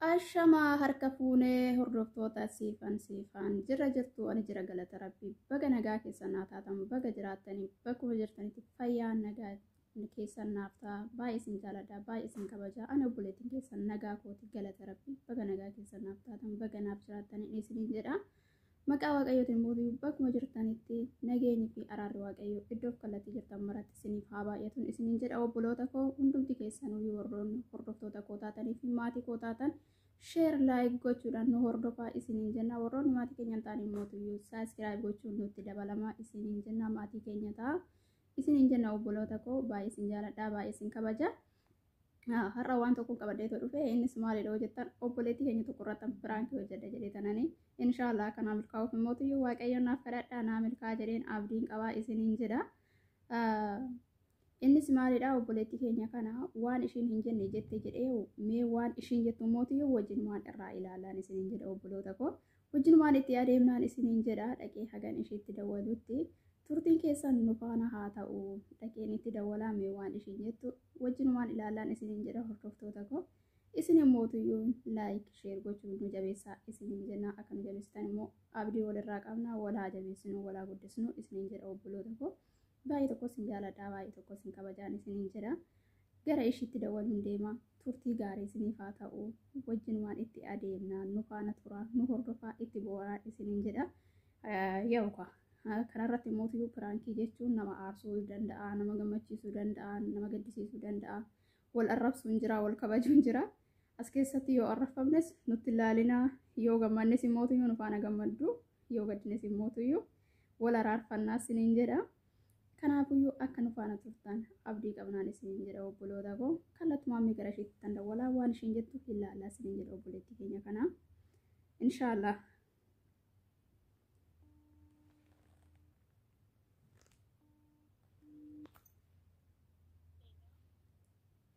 Ashamaa harka fuunee hordoftoota siifan siifan jira jirtu, ani jira galata rabbii. Baga nagaa keessan naa taatan, baga jiraattanii bakkuma jirtanitti fayyaa nagaa keessan naaf ta'a. Baay'ee isin jaaladha, baay'ee isin kabaja. Ani obboleettiin keessan nagaa kooti galata rabbii. Baga nagaa keessan naaf taatan, baga naaf jiraattanii isiniin jedha. Maqaa Waaqayyootiin mootii bakkuma jirtanitti nageenyi fi araarri Waaqayyoo iddoof kallattii jirtan maratti isiniif haa baay'atuun isiniin jedha. Obboloota koo hundumti keessanuu, warroonni hordoftoota koo taatanii fi maatii koo taatan, share like gochuudhaan nu hordofaa isiniin jenna. Warroonni maatii keenya hin taane mootuyyuu subscribe gochuun nutti dabalamaa isiniin jenna, maatii keenya ta'a isiniin jenna. Obboloota koo, baay'ee isin jaaladha, baay'ee isin kabaja. Har'a waan tokko qabadheetoo dhufe. Innis maalidha hojjettan? Obboleettii keenya tokko irratti prank hojjedha jedhee tananii, inshaallah kanaa milkaa'uuf immoo Waaqayyo naaf kadhadhaa, naa milkaa jedheen abdiin qabaa isiniin jedha. Innis maalidha? Obboleettii keenya kana waan ishiin hin jenne jette jedhee, mee waan ishiin jettu mootiyyuu wajjin waan irraa ilaalaan isiniin jedha. Obboloota koo, wajjin waan itti adeemnaan isiniin jedha. Dhaqee hagan ishiitti dawwalutti turtiin keessan nu faana haa ta'u. Dhaqeen itti dawwalaa, mee waan ishiin jettu wajjin waan ilaalaan isiniin jedha. Hordoftoota koo, isin immootuyyuu like share gochuun nu jabeessaa isiniin jenna. Akka nu jabeessitan immoo abdii walirraa qabna. Walaa jabeessinu, walaa guddisnu isiniin jedha. Obboloota koo, baay'ee tokko isin jaaladha, baay'ee tokko isin kabajaan isiniin jedha. Gara ishiitti dawwaluun deema. Turtii gaarii isiniif haa ta'u. Wajjin waan itti adeemna, nu faana tura, nu hordofaa, itti boharaa isiniin jedha. Yookaan kanarratti immoo prank jechuun nama aarsuu danda'a, nama gammachiisuu danda'a, nama gaddisiisuu danda'a. Wal arrabsuun jira, wal kabajuun jira. As keessatti yoo arrabfamnes nutti ilaalinaa, yoo gammannes immoo nu faana gammaddu, yoo gaddines immoo wal araarfannaa isiniin jedha. Kanaafuyyuu akka nu faana turtan abdii qabnaan isiniin jedha. Obboloota koo, kallattumaan mee gara isheetti tan dawwalaa, waan ishiin jettu ilaallaa isiniin jedha obboleettii keenya kana. Inshaallah.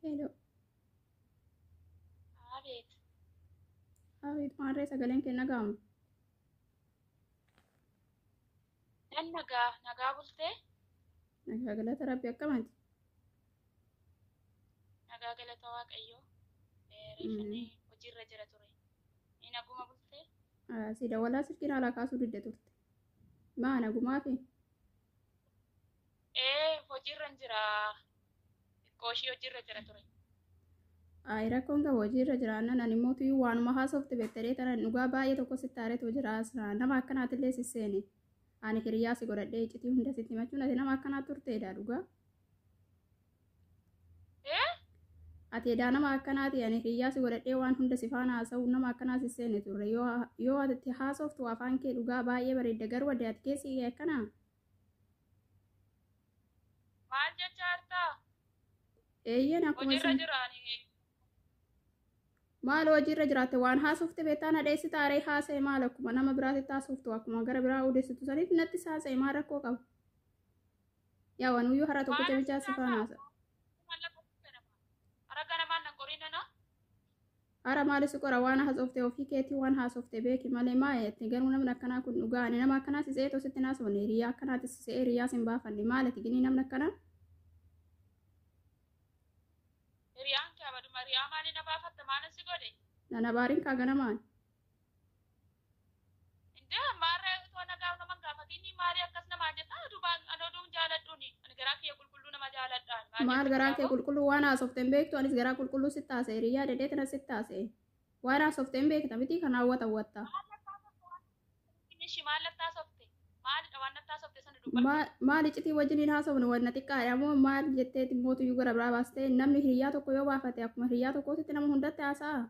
Hello. Abeet. Abeet, maarree sagaleen kee nagaamu? Nan nagaa, nagaa bultee? Nagaa galata rabbi, akkamati? Nagaa galata Waaqayyoo. Reeffannee hojiirra jira ture. Ni naguma bultee? Si dawwalaa silkiin alaa kaasuu didde turte. Maa nagumaa fi? Ee, hojiirra jira. Xiqqoo ishii hojiirra jira ture. Ayi, rakkoon qabu. Hojiirra jiraannan ani immoo tuyyuu waanuma haasofte beektaree tanan dhugaa baay'ee tokko sitti aareetu jira. Nama akkanaatillee sisseene. Ani hiriyaa si godhadhee iccitii hunda sitti himachuun, ati nama akkanaa turteedha dhugaa. Ee? Ati edaa nama akkanaati? Ani hiriyaa si godhadhee waan hunda si faana haasa'u nama akkanaa sisseene turre. Yoo ati haasoftu afaan kee dhugaa baay'ee bareedda, garuu adda ati keessi kee akkanaa. Maal jechaa jirtaa? Eeyyeen, akkuma Hojiirra isin. jira ani. Maal hojiirra jiraatte? Waan haasofte beektaa? Na dheessi taaree haasa'e. Maal akkuma nama biraatitti haasoftu, akkuma gara biraa odeessitu sanitti natti haasa'e, maal rakkoo qaba? Yaa wanuyyuu hara tokkicha Maal bichaa si faana haasa'e. Mallaqa ganama. Hara ganamaan nan qoriin nana. Hara maali si qora? Waan haasofte ofii keetii waan haasofte beeki malee maa jette? Garuu namni akkanaa kun dhugaa ani nama akkanaa si se'ee sitti haasofne, hiriyaa akkanaatti si se'ee hiriyaa sin baafanne. Maal ati ginii namni akkanaa? Hiriyaan kee abaduma hiriyaa maalii na baafatta? Maal si godhe? Nana baariin kaa ganamaan. Indee maarree utoo nagaa nama gaafatiin maali akkas namaa jetta? Dubaan ani oduun jaaladhuuni. Ani garaa kiyya qulqulluu nama jaaladhaan. Maal garaan kee qulqulluu? Waan haasofte hin beektu? Anis garaa qulqulluu sitti haasa'e, hiriyaa dedheetina sitti haasa'e. Waan haasofte hin beekta miti kan hawwata hawwatta. Ishi maal nattaa softe? Maalidha waan nattaa softe sana dubbadhu. Maal iccitii wajjin hin haasofnu? Wanna xiqqaadha moo maal jetteeti mootuyyuu gara biraa baastee? Namni hiriyaa tokko yoo baafate akkuma hiriyaa tokkootitti nama hundatti haasa'a.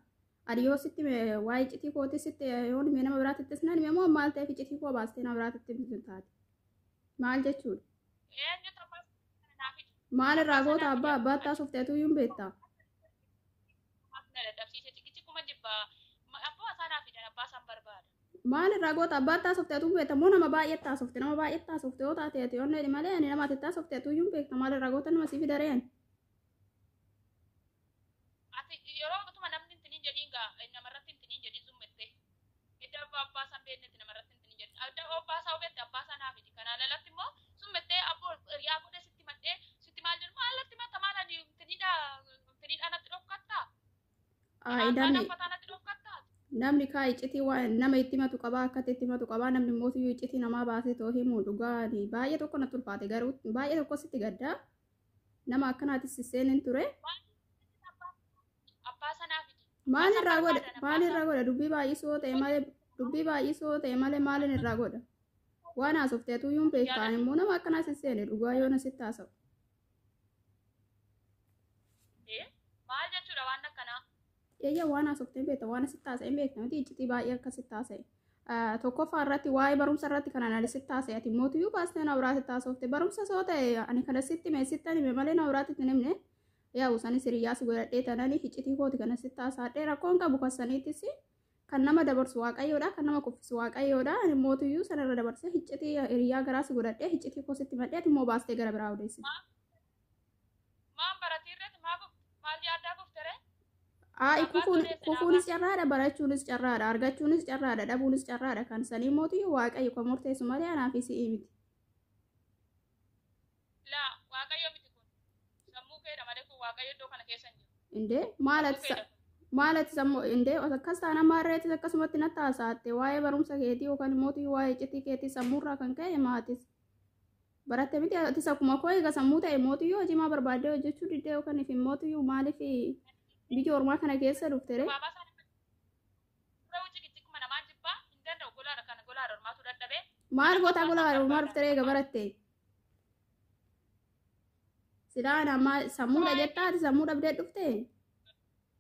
Ani yoo sitti waa'ee iccitii kootii sitti yoo hime, nama biraatittis nan hime moo maal ta'eef iccitii koo baastee nama biraatitti taate? Maal jechuudha? Eenyutu abbaa sana naa fidi? Maal irraa goota? Abbaa abbaatti haasofte atuyyuu hin beektaa? Na dadhabsiise, ciqici jibbaa. Abbaa isaa naa fidan, abbaa isaan barbaada. Maal irraa goota? Abbaatti haasofte atuu beekta moo nama baay'eetti haasofte? Nama baay'eetti haasofte yoo taate ati onnee malee, ani nama ati haasofte atuyyuu hin beekta. Maal irraa goota? Nama si fidareen? Ati yeroo utuma namni intiniin jedhiin gaa namarratti intiniin jedhiin zummettee. Edda abbaa abbaa isaan beeknetti namarratti intiniin jedhin. Adda abbaa isaa beekte, abbaa isaa naa fidi. Kanaan alatti immoo zummettee abboo hiriyaa godhe sitti madhee sitti maal jedhu, maal natti matta? Maal ani intiniidha intiniidha natti dhokkatta? Idaan Uffataa natti dhokkatta? Namni kaa iccitii waa nama itti himatu qabaa, akkatti itti himatu qabaa. Namni mootiyyuu iccitii namaa baasee too himu dhugaa baay'ee tokko natti ulfaate, garuu baay'ee tokko sitti gaddaa. Nama akkanaatis sisseenin ture. Abbaa sanaa fidi. Maal irraa godha? Maal irraa godha? Dubbii baay'isoo ta'e malee, dubbii baay'isoo ta'e malee maalin irraa godha? Waan haasofteetu iyyuu hin beektaan immoo nama akkanaa sisseene dhugaa yoona sitti haasa'u. Maal jechuudha waan akkanaa? Eeyyaa, waan haasoftee hin beekta, waan sitti haasa'e hin beekta miti, iccitii baay'ee akka sitti haasa'e. Tokkoffaa irratti waa'ee barumsa irratti kan ani sitti haasa'e, ati mootiyyuu baastee na biraatti haasofte. Barumsa soo ta'e ani kana sitti hime, sitti hime malee na biraatti hin himne. Yaa'u sanis hiriyyaa si godhadhee tanani iccitii kooti kana sitti haasa'adhee rakkoon qabu kassaniittis kan nama dabarsu Waaqayyoodha, kan nama kuffisu Waaqayyoodha. Ani mootiyyuu sanarra dabarsee iccitii hiriyyaa garaa si godhadhee iccitii koo sitti madhee, ati immoo baastee gara biraa odeessite. Maan baratiirratti maa kufte? Maal yaaddaa kuftere? Aayi, kufuunis carraadha, barachuunis carraadha, argachuunis carraadha, dhabuunis carraadha. Kan sanii mootiyyuu Waaqayyo kan murteessu malee anaa fi si'ii miti. Laa, Waaqayyo miti kun. Sammuu keedha malee kun Waaqayyo iddoo kana keessa hin jiru. Indee maal ati maal ati sammuu indee akkas taana maarreetis akkasumatti natti haasa'atte waa'ee barumsa keetii yookaan mootiyyuu waa'ee iccitii keetii sammuurraa kan ka'e maatis. Baratte miti atis akkuma koo, eega sammuu ta'e mootiyyuu hojii maa barbaaddee hojjechuu diddee yookaan if mootiyyuu maaliif biyya ormaa kana keessa dhufte ree? Baabaa isaa dura wucci namaa jibbaa hin danda'u, golaadha kana golaadha ormaatu dadhabee. Maal gootaa gola ormaa dhufte ree eega baratte? Silaa ana amma sammuudha jettaa, ati sammuu dhabdee dhufte?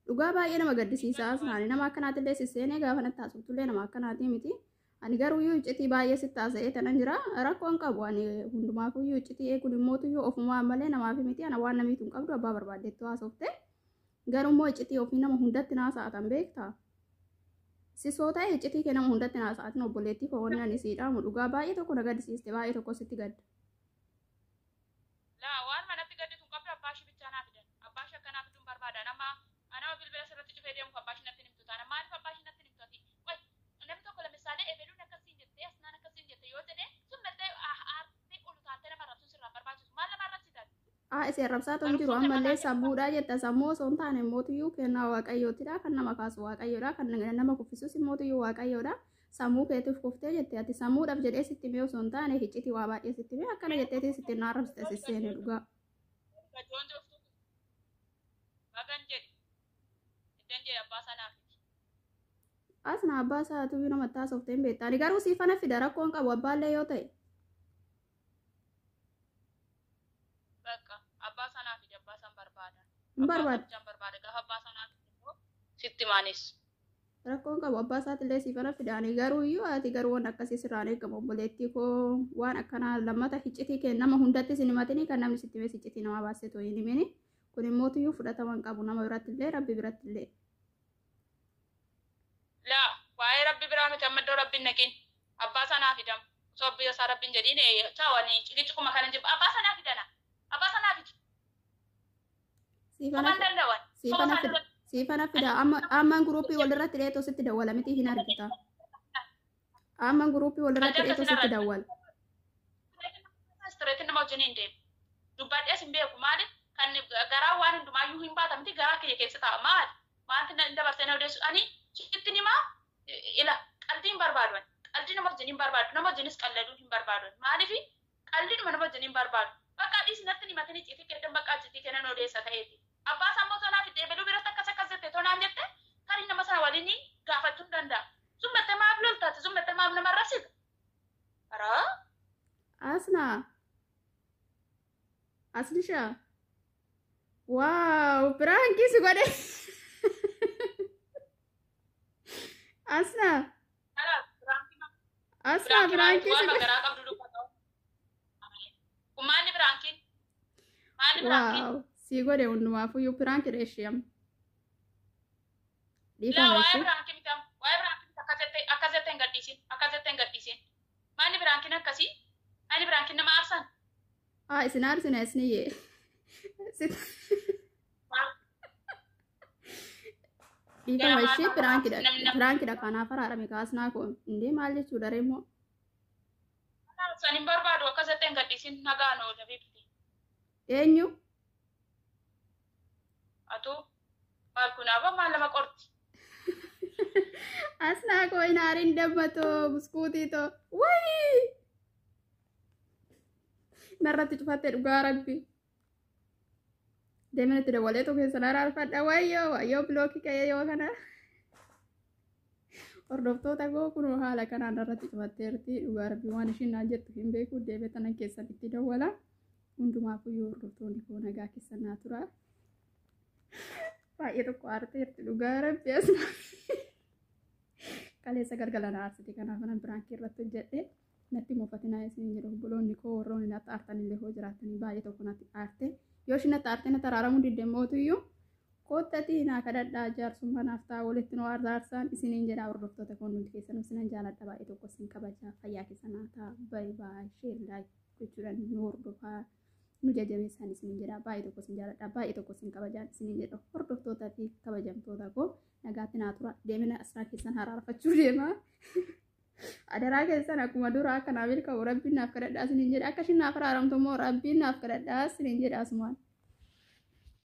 Dhugaa baay'ee nama gaddisiisa asnaani, nama akkanaatillee sisseenee gaafa natti haasoftullee nama akkanaatii miti. Ani garuu iyyuu iccitii baay'ee sitti haasa'ee tanan jira. Rakkoon qabu, ani hundumaafuu iyyuu iccitii eeguun immootuyyuu ofumaa malee namaaf miti. Ana waan namiitu hin qabdu, abbaa barbaaddeettu haasofte. Garuu immoo iccitii ofii nama hundatti naasa'atan beektaa? Sisoo ta'e iccitii kee nama hundatti naasa'atin, obboleettii koo, wanni ani sii dhaamu dhugaa baay'ee tokko na gaddisiiste, baay'ee tokko sitti gadda. Laa, waan manatti gadditu hin qabdu, abbaa ishii bichaa naa fidan. Abbaa ishii akkanaa fiduun barbaada. Nama anama bilbila sirratti cufee deemu abbaa ishii natti himtu taana. Maaliif abbaa ishii natti himtu ati? Way, namni tokko lamisaalee ebeluun akkasiin jettee, asnaan akkasiin jette yoo jedhee sun mattee aartee ol utaaltee nama arrabsuun sirraa barbaachisu. Maal nama arrabsitan? Haa, isin arrabsaatu hin jiru, ammallee sammuudhaa jetta. Sammuu osoo hin taane mootiyyuu kennaa Waaqayyootidha, kan nama kaasu Waaqayyoodha, kan nama kuffisus mootiyyuu Waaqayyoodha. Sammuu keetiif kuftee jette, ati sammuudhaaf jedhee sitti himee osoo hin taane iccitii waa baay'ee sitti himee akkana jetteetii sitti na arrabsite sisseene dhugaa. Gajoon jirtu bagan jedhi. Iddan jedhi, abbaa sanaa fidi. Asna abbaa isaatu nama haasofte hin beekta. Ani garuu siifana fida, rakkoon qabu abbaallee yoo ta'e. Bakka abbaa sanaa fidi, abbaa san barbaada. Hin barbaadu. Abbaa barbaada, gaafa abbaa sanaa fidi immoo sitti maanis. Rakkoon qabu, abbaa isaatillee siifana fida. Ani garuu iyyuu ati garuu waan akkasii sirraan eegamu, obboleettii koo, waan akkanaa lammata iccitii kee nama hundatti sin himatini, kan namni sitti himes iccitii namaa baasee too hin himini. Kun immoo iyyuu fudhatama hin qabu nama biratti illee, Rabbi biratti illee. Laa, waa'ee Rabbi biraa miti, amma iddoo Rabbiin naqin. Abbaa sanaa fidam. Osoo abbaa isaa Rabbiin jedhiin chaawani ciqicikuma kana jibba abbaa sanaa fidana. Abbaa sanaa fidi. Siifana Sobaan danda'an. siifana fida. Siifana fida. Amma ammaan guruupii walirratti dheetoo sitti dawwala miti, hin argita. Ammaan guruupii walirratti dheetoo sitti dawwala. Straight nama wajjin hin deemu. Dubbadhees hin beeku, maaliif kan garaa waan hundumaayyuu hin baata miti, garaa kiyya keessa taa'a maali? Maalti na dabarsee na odeessu? Ani sitti himaa, ila qalbii hin barbaadu. Qalbii nama wajjin hin barbaadu. Nama wajjinis qalladuu hin barbaadu. Maaliif qalbiidhuma nama wajjin hin barbaadu. Bakka dhiisi, natti himatanii ciitii kennan, bakka ciitii kennan odeessa ta'eeti. Abbaa isaa immoo tonaa fidee beluu biratti akkas akkas jette tonaan jette, tarii nama sana waliin gaafachuu hin danda'a. Summattee maaf loltaati? Summattee maaf nama arrabsita? Araa? Asna. Aslisha. Wow, piraankii si godhe. Asna. Asna, piraankii si godhe. Garaa qabdu dubbata. Kun maalli piraankiin? Maalli piraankiin? Wow, si godhe hundumaafuyyuu piraankii ishee amma. Laa, Dhiifama waa'ee ishee. piraankii miti amma. Waa'ee piraankii miti, akkas jettee akkas jettee hin gadhiisin. Akkas jettee hin gadhiisin. Maalli piraankiin akkasii? Maalli piraankiin nama aarsan? Haa, isin aarsina isniyyee. Dhiifama ishee, piraankiidha. Piraankiidha, kanaaf araarame kaasnaa koo. Indee maal jechuudha reemmoo? San hin barbaadu, akkas jettee hin gadhiisin, nagaan oola beekti. Eenyu? Atuu maal kun abbaa maal nama qorti? Asnaa koo hin aariin, dammatoo buskuutii too wayii narratti cufatte dhugaa rabbi. Deemee itti dawwaleetu keessan araarfadha. Wayyoo wayyoo, block ka'ee yoo kana. Hordoftoota koo, kunoo haala kanaan irratti cufatteerti. Dhugaa rabbi, waan ishiin naan jettu hin beeku. Deemee tanan keessan itti dawwala. Hundumaafuu hordoftoonni koo, nagaa keessan naa tura. Baay'ee tokko aarteerti dhugaa rabbi as. Kaleessa galgala na aarsite, kanaaf anan prank irratti hojjedhe. Natti mufatinaa isin jedhu obboloonni koo, warroonni natti aartan illee hoo jiraatanii, baay'ee tokko natti aarte. Yoo ishiin natti aarte natti araaramuu didde mootuyyuu koottatii naa kadhadhaa, jaarsummaa naaf ta'a, walitti nu araarsaan isiniin jedha. Hordoftoota koo, nuti keessan isinan jaaladha, baay'ee tokko isin kabajaa, fayyaa keessan naa ta'a. Bye bye. Share, like gochuudhaan nu hordofaa, nu jajjabeessaan isiniin jedha. Baay'ee tokko isin jaaladha, baay'ee tokko isin kabajaan isiniin jedha. Hordoftootaa fi kabajamtoota koo, nagaatti naa tura. Deemina asirraa keessan haraarfachuu deema. Adaraa keessan, akkuma dura akka naaf milkaa'u rabbiin naaf kadhadhaa isiniin jedha. Akka ishiin naaf araaramtu immoo rabbiin naaf kadhadhaa isiniin jedha asumaan.